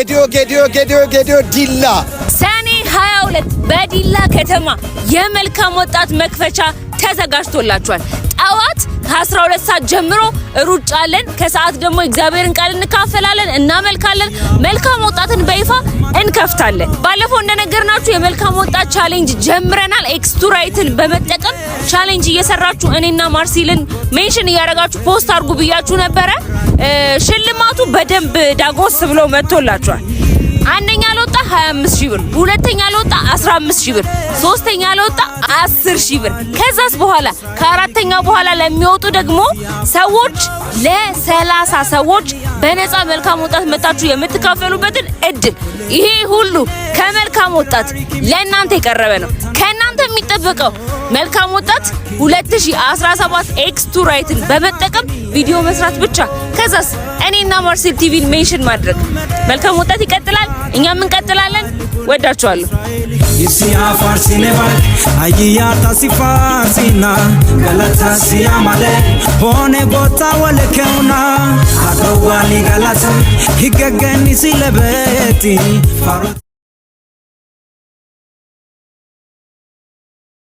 ጌዲዮ፣ ጌዲዮ፣ ጌዲዮ፣ ጌዲዮ፣ ዲላ። ሰኔ 22 በዲላ ከተማ የመልካም ወጣት መክፈቻ ተዘጋጅቶላችኋል። ጠዋት ከ12 ሰዓት ጀምሮ ሩጫ አለን። ከሰዓት ደግሞ እግዚአብሔርን ቃል እንካፈላለን፣ እናመልካለን። መልካም ወጣትን በይፋ እንከፍታለን። ባለፈው እንደነገርናችሁ የመልካም ወጣት challenge ጀምረናል። X2 Right ን በመጠቀም challenge እየሰራችሁ እኔና ማርሲልን mention እያደረጋችሁ post አድርጉ ብያችሁ ነበረ። ሽልማቱ በደንብ ዳጎስ ብሎ መጥቶላችኋል። አንደኛ ለወጣ 25 ሺህ ብር፣ ሁለተኛ ለወጣ 15 ሺህ ብር፣ ሶስተኛ ለወጣ 10 ሺህ ብር። ከዛስ በኋላ ከአራተኛ በኋላ ለሚወጡ ደግሞ ሰዎች ለ30 ሰዎች በነፃ መልካም ወጣት መታችሁ የምትካፈሉበትን እድል። ይሄ ሁሉ ከመልካም ወጣት ለእናንተ የቀረበ ነው። ከእናንተ የሚጠበቀው መልካም ወጣት 2017 X2 Right ን በመጠቀም ቪዲዮ መስራት ብቻ። ከዛስ እኔና ማርሴል ቲቪን mention ማድረግ። መልካም ወጣት ይቀጥላል፣ እኛም እንቀጥላለን። ወዳችኋለሁ። Ayyaata si faarsina, galata siya malee hoone goota wal keuna adowwaani galata higgagganni si lebeeti.